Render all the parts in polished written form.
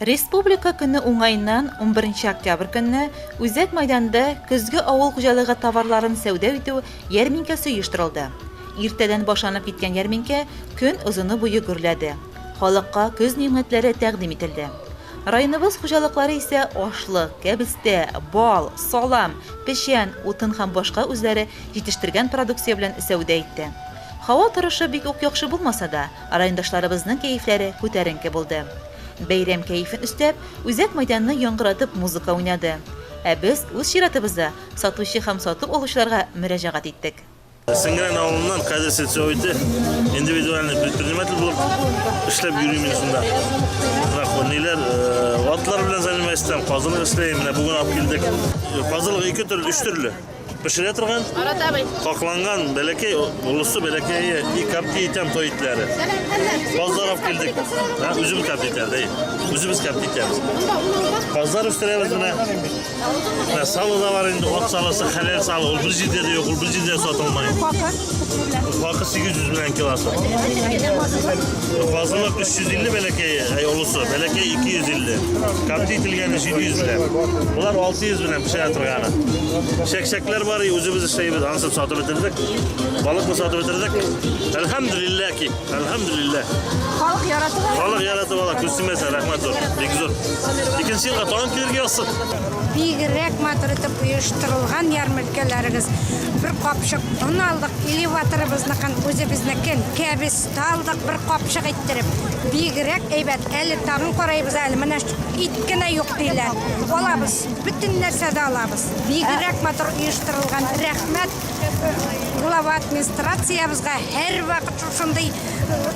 Республика көне уңаеннан унберенче октябрь көнне Үзәк мәйданда көзге авыл хуҗалыгы товарларын сәүдә итү ярминкәсе оештырылды. Иртәдән башланып киткән ярминкә көн озыны буе гөрләде. Халыкка көз нигъмәтләре тәкъдим ителде. Районыбыз хуҗалыклары исә ашлык, кәбестә, бал, салам, печән, утын һәм башка үзләре җитештергән продукция белән сәүдә итте. Һава торышы бик үк яхшы булмаса да, райондашларыбызның кәефләре күтәренке булды. Бәйрәм кәефен өстәп, үзәк мәйданны яңгыратып музыка уйнады. Ә без, үз чиратыбызда, сатучы һәм сатып алучыларга мөрәҗәгать иттек. Сеңгерән авылыннан Кадер сельсоветы индивидуальный предприниматель булып эшләп йөрим мин шунда. Менә ниләр, атлар белән занимаюсь, там казылык эшләйм, менә бүген алып килдек. Казылык ике төрле, өч төрле. Пешерә торган, какланган бәләкәй, олысы бәләкәе, и капти итәм той итләре. Казлар алып килдек. Һа, үзебез капти итәбез, әй. Үзебез капти итәбез. Казлар үстерәбез менә. Менә сало да бар инде, ат салосы, хәләл сало. Ул бер җирдә дә юк, ул бер җирдә сатылмый. Хакы 800 белән килосы. Казылык 350 бәләкәе, әй олысы, бәләкәй 250. Капти ителгәне 700 белән. Болар 600 белән пешерә торганы. Чәкчәкләр бар, үзебез эшләйбез, анысын сатып бетердек. Балыкны сатып бетердек. Әлхәмдүлилләһ ки, әлхәмдүлилләһ. Халык яратып ала. Халык яратып ала, күз тимәсен, рәхмәт зур, бик зур. Икенче елга тагын килергә язсын. Бигрәк матур итеп оештырылган ярминкәләрегез. Бер капчык он алдык, элеваторыбызныкын, үзебезнекен, кәбестә алдык бер капчык иттереп. Бигрәк әйбәт. Әле тагын карыйбыз әле, менә ит кенә юк диләр. Алабыз, бөтен нәрсә дә алабыз. Бигрәк матур оештырылган. Рәхмәт глава администрациябезгә һәрвакыт шушындый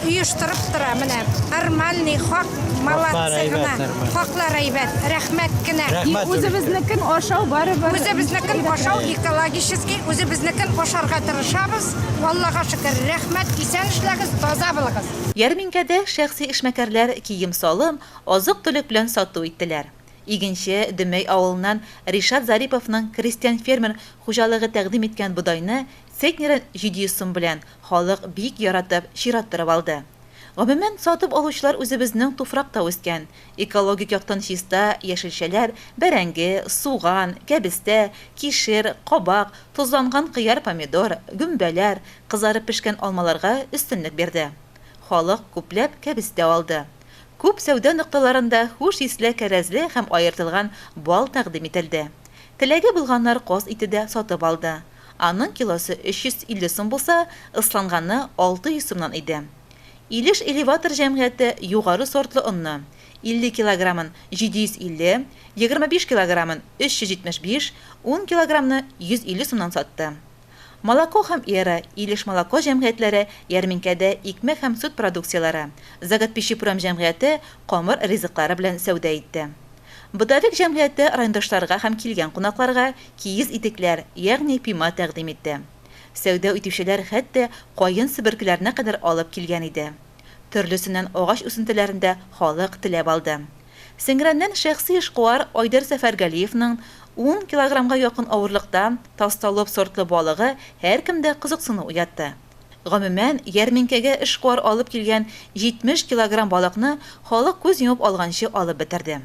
оештырып тора менә. Нормальный хак, молодцы гына. Хаклар әйбәт, рәхмәт кенә. Үзебезнекен ашау барыбер. Үзебезнекен ашау экологический, үзебезнекен ашарга тырышабыз. Аллага шөкер, рәхмәт, исән эшләгез, таза булыгыз. Ярминкәдә шәхси эшмәкәрләр кием-салым, азык-төлек белән сату иттеләр. Игенче Дөмәй авылыннан Ришат Зариповның крестьян-фермер хуҗалыгы тәкъдим иткән бодайны центнерын 700 сум белән халык бик яратып, чират торып алды. Гомумән, сатып алучылар үзебезнең туфракта үскән, экологик яктан чиста яшелчәләр, бәрәңге, суган, кәбестә, кишер, кабак, тозланган кыяр-помидор, гөмбәләр, кызарып пешкән алмаларга өстенлек бирде. Халык күпләп кәбестә алды. Күп сәүдә нокталарында хуш исле кәрәзле һәм аертылган бал тәкъдим ителде. Теләге булганнар каз ите дә сатып алды. Аның килосы 350 сум булса, ысланганы 600 сумнан иде. Илеш элеватор җәмгыяте югары сортлы онны, 50 килограммын 750, 25 килограммын 375, ун килограммны 150 сумнан сатты. Молоко һәм Эра, Илеш-Молоко җәмгыятьләре ярминкәдә икмәк һәм сөт продукцияләре, Заготпищепром җәмгыяте камыр ризыклары белән сәүдә итте. Бытовик җәмгыяте райондашларга һәм килгән кунакларга киез итекләр, ягъни пима тәкъдим итте. Сәүдә итүчеләр хәтта каен себеркеләренә кадәр алып килгән иде. Төрлесеннән агач үсентеләрен дә халык теләп алды. Сеңгерәннән шәхси эшкуар Айдар Сәфәргалиевның ун килограммга якын авырлыкта толстолоб сортлы балыгы һәркемдә кызыксыну уятты. Гомумән, ярминкәгә эшкуар алып килгән 70 килограмм балыкны халык күз йомып алганчы алып бетерде.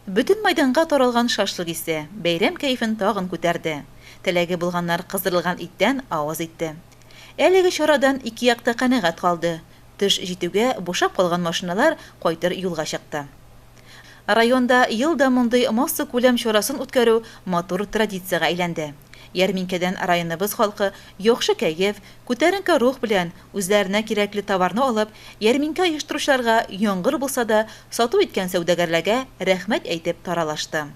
Бөтен мәйданга таралган шашлык исе бәйрәм кәефен тагын күтәрде. Теләге булганнар кыздырылган иттән авыз итте. Әлеге чарадан ике як та канәгать калды, төш җитүгә бушап калган машиналар кайтыр юлга чыкты. Районда ел да мондый массакүләм чарасын үткәрү матур традициягә әйләнде. Ярминкәдән районыбыз халкы яхшы кәеф, күтәренке рух белән, үзләренә кирәкле товарны алып, ярминкә оештыручыларга яңгыр булса да, сату иткән сәүдәгәрләргә рәхмәт әйтеп таралашты.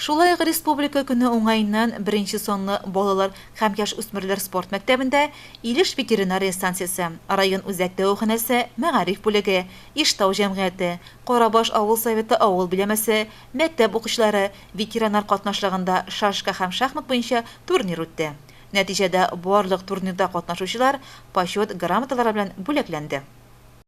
Шулай ук Республика көне уңаеннан беренче санлы балалар һәм яшүсмерләр спорт мәктәбендә Илеш ветеринария станциясе, район үзәк дәваханәсе, мәгариф бүлеге, Иштау җәмгыяте, Карабаш авыл советы авыл биләмәсе, мәктәп укучылары, ветераннар катнашлыгында шашка һәм шахмат буенча турнир үтте. Нәтиҗәдә барлык турнирда катнашучылар Почет грамоталары белән бүләкләнде.